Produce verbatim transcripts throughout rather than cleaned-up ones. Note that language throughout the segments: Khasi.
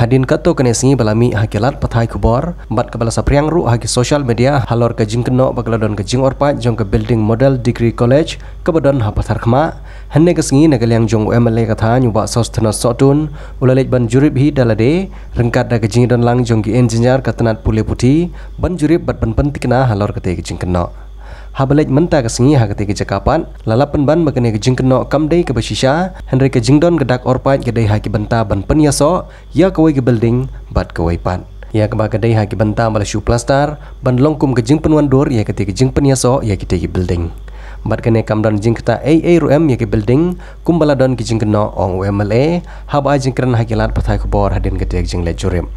Hadien katto katne sngi ba la mih ha ki lad pathai khubor bad kaba la saphriang ruh ha ki social media halor ka jingkynnoh ba ka la don ka jingorpait jong ka building Model Degree College kaba don ha Patharkhmah. Hynne ka sngi na ka liang jong u M L A ka thaiñ u Bah Sosthenes Sohtun u la leit ban jurip hi da lade ryngkat da ka jingdon lang jong ki engineer ka tnat pule puthi ban jurip bad ban pynthikna halor kata ka jingkynnoh. Haba leit mynta ka sngi ha kata ka jaka pat la lap pynban ba kane ka jingkynnoh kam dei kaba shisha, hynrei ka jingdon ka dak orpait ka dei ha ki bynta ban pynïasoh ïa kawei ka building bad kawei pat, ïa kaba ka dei ha ki bynta ba la shu plaster ban long kum ka jingpynwandur ïa kata ka jingpynïasoh ïa kita ki building. Bad kane kam don jingktah ei ei ruh em ïa ki building kumba la don ki jingkynnoh, ong u M L A haba ai jingkren ha ki lad pathai khubor hadien kata ka jingleit jurip.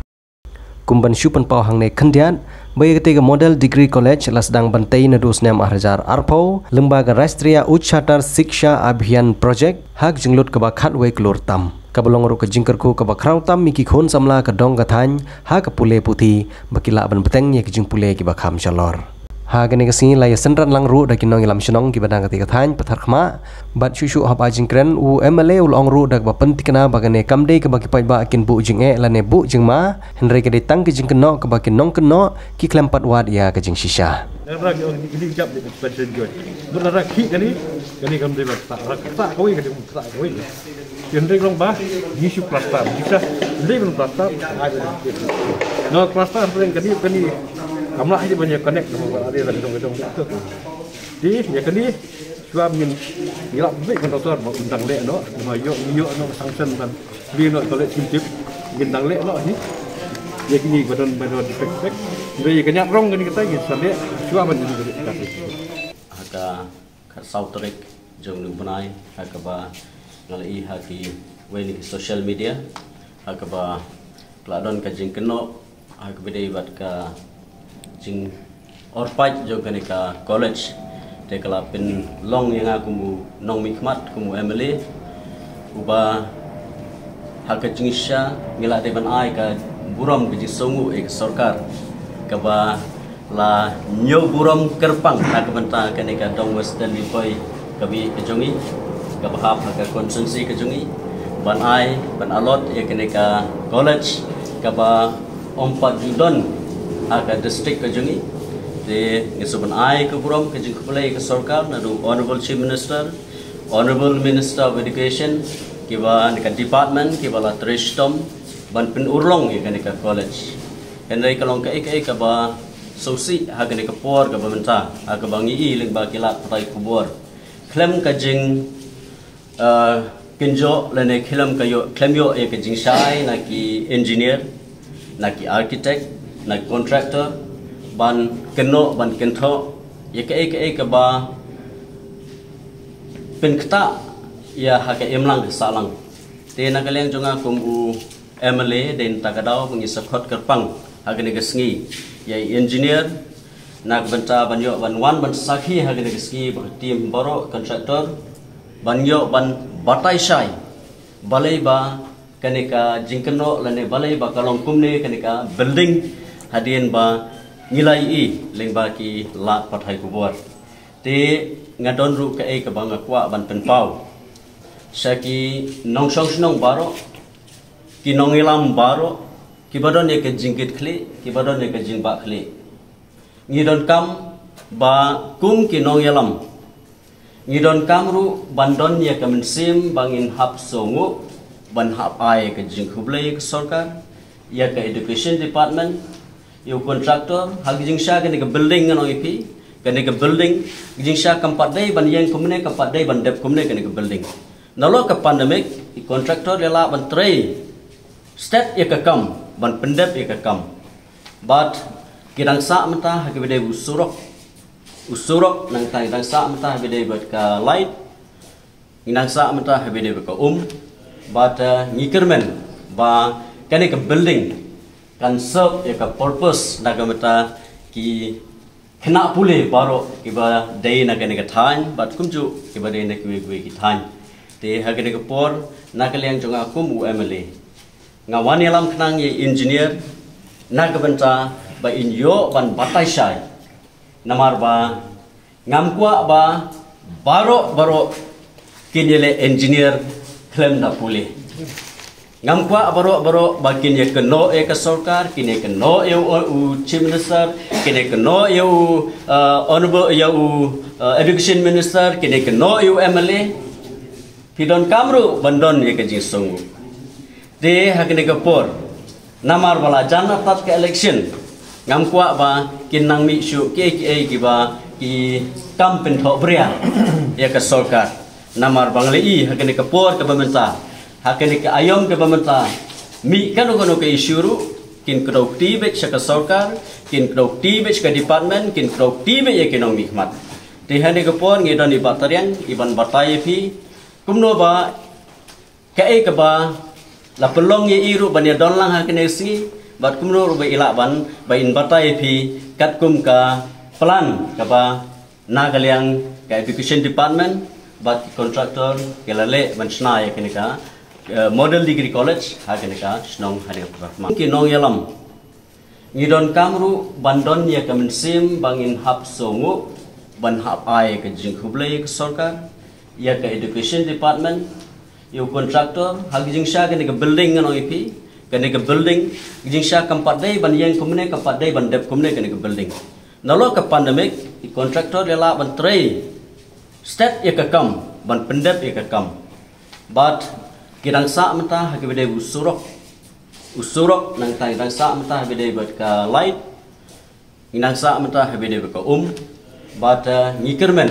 Kum ban shu pynpaw hangne khyndiat ba ïa kata ka Model Degree College la sdang ban tei naduh u snem ar hajar arphew lyngba ka Rashtriya Ucchatar Shiksha Abhiyan Project ha ka jinglut kaba khatwei klur tam, kaba long ruh ka jingkyrkhu kaba khraw tam ïa ki khun samla ka dong ka thaiñ ha ka pule puthi ba ki lah ban bteng ïa ki jingpule kiba kham shalor. Ha kane ka sngi la ïasynran lang ruh da ki nongïalam shnong kiba na kata ka thaiñ Patharkhmah bad shuh shuh haba ai jingkren u M L A u la ong ruh da kaba pynthikna ba kane kam dei kaba ki paidbah kin buh jingeh lane buh jingma, hynrei ka dei tang ka jingkynnoh kaba ki nongkynnoh ki khlem pat wad ïa ka jingshisha. Lada ki ong kini jap ni expansion join. Bud lada ki kani, kani kam dei ba tak, lada tak kawei kani tak kawei. Ki hynrei long ba, ni shu plaster, ni shu, hynrei ban plaster, ai ba. No plaster hynrei kani, kani, kam lah ïa ban ïa connect, no ba ada lagi dong dong. Di, ïa kani, shuwa ngin, ngi lap bik ban doktor, ba undang leh no, ma ïoh, ïoh no sanction ban, bri no toilet sim tip, ngin dang leh no hi. Ïa kini ba don, ba don defect, defect. Hynrei ïa kani rong kani kata, ngin sa leh, shuwa ban ngin leh kata. Ha ka khatsaw tarik jong u bnai ha kaba nga la i ha kiwei na ki social media ha kaba ka la don ka jingkynnoh ha kaba dei bad ka jingorpait jong kane ka college. Te ka la pynlong ïa nga kum u nongmihkhmat, kum u M L A uba ha ka jingshisha ngi la dei ban ai ka burom ka jingsngewnguh ïa ka sorkar kaba la ñiew burom kyrpang ha ka bynta kane ka dong Western Ri Bhoi ka bih ka jong ngi, kaba hap ha ka constituency ka jong ngi, ban ai ban allot ïa kane ka college kaba ym pat ju don ha ka district ka jong ngi. Te ngi sngewbha ban ai ka burom ka jingkhublei ka sorkar naduh Honorable Chief Minister, Honorable Minister of Education, kiba na ka department kiba la trei shitom ban pynurlong ïa kane ka college. Hynrei ka long kaei kaei kaba sngewsih ha kane ka por kaba mynta ha kaba ngi i lyngba ki lad pathai khubor khlem ka jing, eh, kynjoh lane khlem ka ïoh, khlem ïoh ïa ka jingshai na ki engineer, na ki architect, na ki contractor ban kynnoh ban kynthoh ïa kaei kaei kaba pynktah ïa ha ka imlang ka sahlang. Te na ka liang jong nga kum u M L A dei na kata ka daw ba ngi sa khot kyrpang ha kane ka sngi ïa i engineer na ka bynta ban ïoh ban wan ban sakhi ha kane ka sngi bad ka team baroh contractor ban ïoh ban batai shai balei ba kane ka jingkynnoh lane balei ba ka long kumne kane ka building hadien ba ngi la ïohi lyngba ki lad pathai khubor. Te nga don ruh kaei kaba nga kwah ban pynpaw sha ki nongshong shnong baroh, ki nongïalam baroh, kiba don ïa ka jingkitkhlieh, kiba don ïa ka jingbahkhlieh. Ngi donkam ba kum ki nongïalam ngi donkam ruh ban don ïa ka mynsiem ba ngin hap sngewnguh ban hap ai ka jingkhublei ka sorkar, ïa ka education department, ïa u contractor ha ka jingshisha kane ka building ngan ong ïa phi, kane ka building ka jingshisha kam pat dei ban ïeng kumne, kam pat dei ban dep kumne kane ka building. Nalor ka pandemic i contractor i la lah ban trei stet ïa ka kam ban pyndep ïa ka kam. Bad ki dang sah mynta ha kaba dei u surok, u surok nangta ki dang sah mynta ha kaba dei bad ka light, ngi nang sah mynta ha kaba dei bad ka um. Bad, eh, ngi kyrmen ba kane ka building kan serve ïa ka purpose na ka bynta ki khynnah pule baroh kiba dei na kane ka thaiñ bad kumjuh kiba dei na kiwei kiwei ki thaiñ. Te ha kane ka por na ka liang jong nga kum u M L A nga wan ïalam khnang ïa i engineer na ka bynta ba in ïoh ban batai shai. Namar ba ngam kwah ba baroh baroh kin ïaleh engineer khlem da pule. Ngam kwah baroh baroh ba kin ïa kynnoh ïa ka sorkar, kin ïa kynnoh ïa u, u Chief Minister, kin ïa kynnoh ïa u, uh, Honorable, ïa u, uh, Education Minister, kin ïa kynnoh ïa u M L A. Phi donkam ruh ban don ïa ka jingsngew. Te ha kane ka por, namar ba la jan artat ka election, ngam kwah ba kin nang mih shuh kiei kiei kiba ki kam pynthohbria ïa ka sorkar. Namar ba ngi la ïohi ha kane ka por kaba mynta, ha kane ka aïom kaba mynta, mih kano kano ka issue ruh, kin kdew kti beit sha ka sorkar, kin kdew kti beit sha ka department, kin kdew kti beit ïa ki nongmihkhmat. Te ha kane ka por ngi don i Bah Tariang, i ban batai ïa phi kumno ba kaei kaba la pynlong ïa i ruh ban ïa don lang ha kane ka sngi, bad kumno ruh ba i lah ban, ba in batai ïa phi katkum ka plan kaba na ka liang ka Education Department bad ki contractor ki la leh ban shna ïa kane ka, eh, Model Degree College ha kane ka shnong ha kane ka por. Ki nongïalam, ngi donkam ruh ban don ïa ka mynsiem ba ngin hap sngewnguh ban hap ai ka jingkhublei ka sorkar, ïa ka Education Department, ïa u contractor, ha ka jingshisha kane ka building ngan ong ïa phi, kane ka building, ka jingshisha kam pat dei ban ïeng kumne, kam pat dei ban dep kumne kane ka building. Nalor ka pandemic, i contractor i la lah ban trei stet ïa ka kam, ban pyndep ïa ka kam. Bad ki dang sah mynta ha kaba dei u surok. U surok nangta ki dang sah mynta ha kaba dei bad ka light. Ngi dang sah mynta ha kaba dei bad ka um. Bad, eh, ngi kyrmen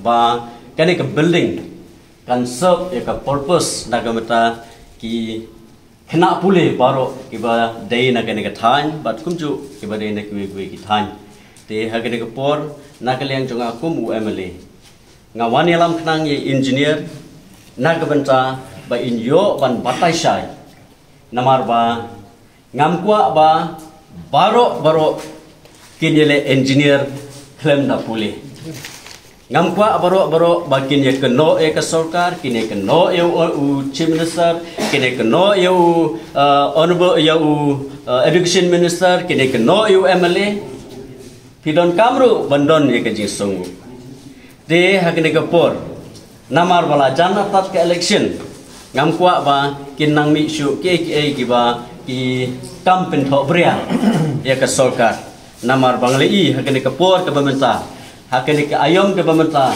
ba kane ka building kan serve ïa ka purpose na ka bynta ki khynnah pule baroh kiba dei na kane ka thaiñ bad kumjuh kiba dei na kiwei kiwei ki thaiñ. Te ha kane ka por, na ka liang jong nga kum u M L A, nga wan ïalam khnang ïa i engineer na ka bynta ba in ïoh ban batai shai. Namar ba ngam kwah ba baroh baroh kin ïaleh engineer khlem da pule. Ngam kwah baroh baroh ba kin ïa kynnoh ïa ka sorkar, kin ïa kynnoh ïa u, u Chief Minister, kin ïa kynnoh ïa u, uh, Honorable, ïa u, uh, Education Minister, kin ïa kynnoh ïa u M L A. Phi donkam ruh ban don ïa ka jingsngewnguh. Te ha kane ka por, namar ba la jan artat ka election, ngam kwah ba kin nang mih shuh kiei kiei kiba ki kam pynthohbria ïa ka sorkar. Namar ba ngi la ïohi ha kane ka por kaba mynta, ha kane ka aïom kaba mynta,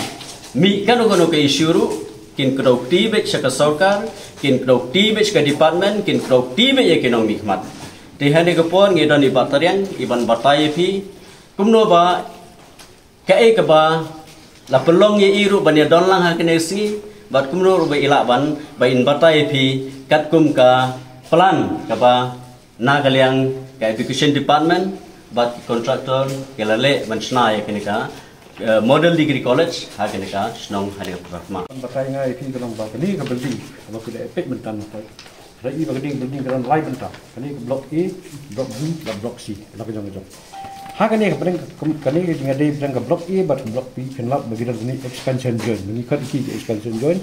mih kano kano ka issue ruh, kin kdew kti beit sha ka sorkar, kin kdew kti beit sha ka department, kin kdew kti beit ïa ki nongmihkhmat. Te ha kane ka por ngi don i Bah Tariang, i ban batai ïa phi kumno ba kaei kaba la pynlong ïa i ruh ban ïa don lang ha kane ka sngi, bad kumno ruh ba i lah ban, ba in batai ïa phi katkum ka plan kaba na ka liang ka Education Department bad ki contractor ki la leh ban shna ïa kane ka, eh, Model Degree College ha kane ka shnong ha kane ka por. Ban batai nga ïa phi ka long ba kane ka building kaba phi la peit mynta na peit. Ka dei ba kane ka building ka don lai bynta. Kane ka Block A, Block B bad Block C, la ka jong ka jong. Ha kane ka pdeng, kane ka jingïadei pdeng ka Block A bad ka Block B, phin lap ba ki don kane expansion joint. Ngi khot ki expansion joint.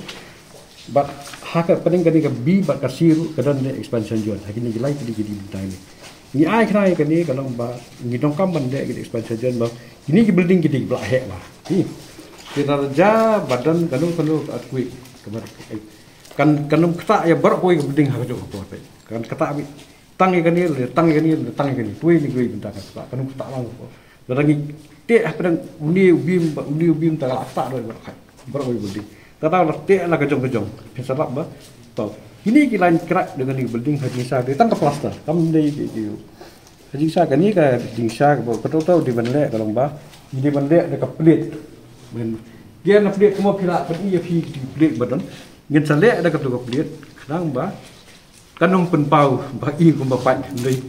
Bad ha ka pdeng kane ka B bad ka C ruh ka don kane expansion joint. Ha kine ki lai kine ki dei bynta kine. Ngi ai khnang ïa kane ka long ba ngi donkam ban leh kine expansion joint ba kine ki building ki dei ba la heh ba. Hi. Ki da ja ba don kano kano ka earthquake. Ka mat, eh, kan, kan ym ktah ïa baroh kawei ka building ha kajuh ka por. Kan ktah beit. Tang ïa kane, le tang ïa kane, le tang ïa kane. Tuwei ne kiwei bynta kan ktah, kan ym ktah lang. Lada ngi teh hapdeng une u beam, ba une u beam ta ka la ktah dei baroh kai. Baroh kawei building. Kata la teh la ka jong ka jong. Phin sa lap ba. To. Kine ki line crack dei kane ka building ha jingshisha dei tang ka plaster. Kam dei ki, ki. Ha jingshisha kane ka jingshisha kaba ka to to dei ban leh ka long ba. Dei ban leh da ka plate. Ban. Dei na plate kumba phi la pyn-i ïa phi ki plate ba don. Ngin sa leh da kato ka plate. Khnang ba kan ym pynpaw ba i kumba pait hynrei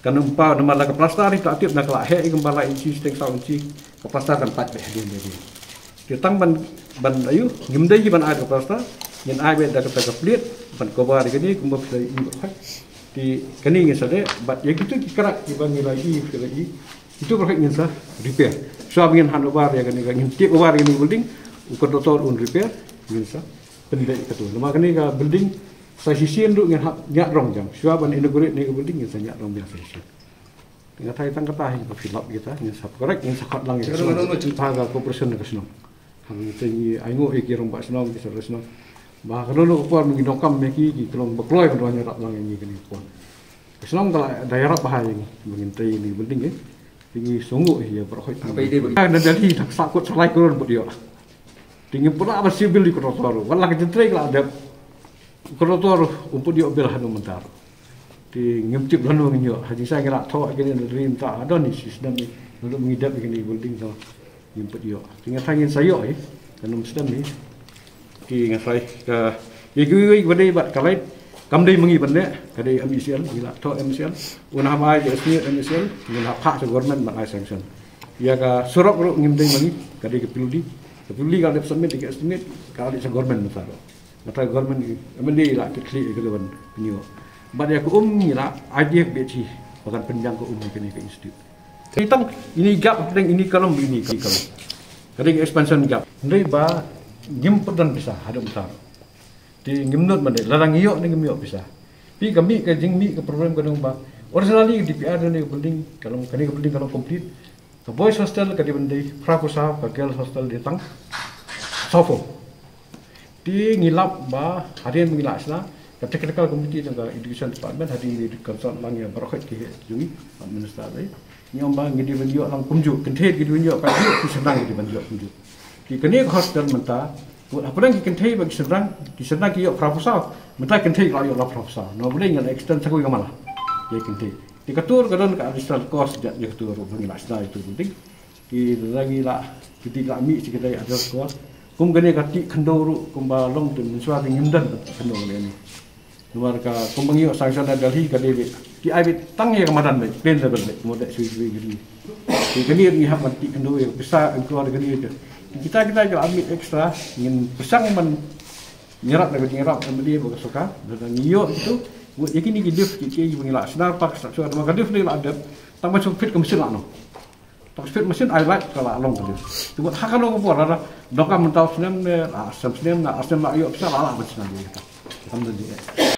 kan ym paw namar la ka plaster ri ta tip na ka la heh i kumba lai inchi steng saw inchi ka plaster kan pait beh dien dien. Te tang ban, ban ayu ngim dei ban ai ka plaster, ngin ai beh da ka, da ka plate ban cover ri kane kumba phi i ba pait. Te kane ngin sa leh bad ïa kitu ki crack kiba ngi la i, phi la i, kitu ba ngin sa repair. Shuwa ba ngin hand over ïa kane, ngin take over ïa kane building, u contractor un repair, ngin sa pynbeit katu. Namar kane ka building sa shisien ruh ngin hap ñiah rong jam. Shuwa ban inaugurate ne ka building ngin sa ñiah rong biang sa shisien. Nga thait tang kata hi ba phi lap kita, ngin sa correct, ngin sa khot lang ïa ka shnong. Ka corporation ka shnong. Hangta ngi ainguh ïa ki rangbah shnong, ki sordar shnong. Ba ka don ka por mynta ngi donkam ïa ki, ki klong ba kloi ba don ïarap lang ïa ngi kane ka por. Ka shnong ka la da ïarap bha ïa ngi ba ngin trei ïa kane ka building eh. Te ngi sngewnguh ïa baroh. Haba ïadei bad na Delhi, tang sa kot sa lai klur bad ïoh. Te ngim pat lah ban siew bill ïa ka doctor ruh. Wat la ka jingtrei ka la dep, ka doctor ruh um pat ïoh bill haduh mynta ruh. Te ngim tip lano ngin ïoh. Ha jingshai ngi la thoh ïa kane na Delhi mynta, ha don hi shi snem hi. Naduh ba ngi dep ïa kane ka building, ngim pat ïoh. Te nga tharai ngin sa ïoh hi, kan ym sdang hi. Te nga tharai ka, ïa kiwei kiwei ba dei bad ka light, kam dei ma ngi ban leh, ka dei M E C L, ngi la thoh M E C L. Un hap ai ka estimate M E C L, ngin hap phah sha government ban ai sanction. Ïa ka surok ruh ngim dei ma ngi, ka dei ka P W D. Ka P W D ka la dep submit ïa ka estimate, ka la leit sha government mynta ruh. Mynta government, M L A la kit khlieh ïa ka ban pynïoh. Bad ïa ka um ngi la ai ïa ka B H E ba kan pynbiang ka um ïa kane ka institute. Te tang ine i gap, tang ine i column, ine i column. Ka dei ka expansion gap. Hynrei ba ngim pat don pisa haduh mynta. Te ngim nud ban dei, lada ngi ïoh ne ngim ïoh pisa. Phi, ka mih, ka jingmih ka problem ka dei ba originally ka D P R ne ka building ka long, kane ka building ka long complete. Ka boys hostel ka dei ban dei phra phew saw, ka girls hostel dei tang saw phew. Te ngi lap ba hadien ba ngi la shna, ka technical committee jong ka education department, hadien ba consult lang ïa baroh ki heh jong ngi, minister dei. Ngi ong ba ngi dei ban ïoh lang kumjuh, kynthei ki dei ban ïoh kumjuh, ki shynrang ki dei ban ïoh kumjuh. Te kane ka hostel mynta, wat hapdeng ki kynthei bad ki shynrang, ki shynrang ki ïoh phra phew saw, mynta kynthei ki la ïoh la phra phew saw. Namar balei ngi la extend sa kawei ka mala ïa ki kynthei. Te ka tur ka don ka additional cost, ïa ka tur ruh ba ngi la shna ïa ka tur building. Te lada ngi la, ki dei la mih shi kynthei additional cost. Kum kane ka tih khyndew ruh kumba long te mynshuwa te ngim don ka tih khyndew lane. Namar ka kumba ngi ïoh sanction na Delhi ka dei beit, ki ai beit tang ïa ka madan beit, plain level beit, mo da sui sui gri. Te kane ngi hap ban tih khyndew ïa ka pisa, incur kane ka. Kita kita ki la mih extra, ngin pyrshang ban ïarap, da ka jingïarap M L A bad ka sorkar, da ngi ïoh kitu. Ïa kine ki lift ki, ki ba ngi la shna, tang ka structure, namar ka lift ne la dep, tang ban shu fit ka machine la noh. Tang shu fit machine ai light ka la long ka lift. Te wat ha kano ka por, lada donkam mynta u snem ne, la snem snem, la snem la ïoh pisa, la lah ban shna ïa kata. Kam don jingeh.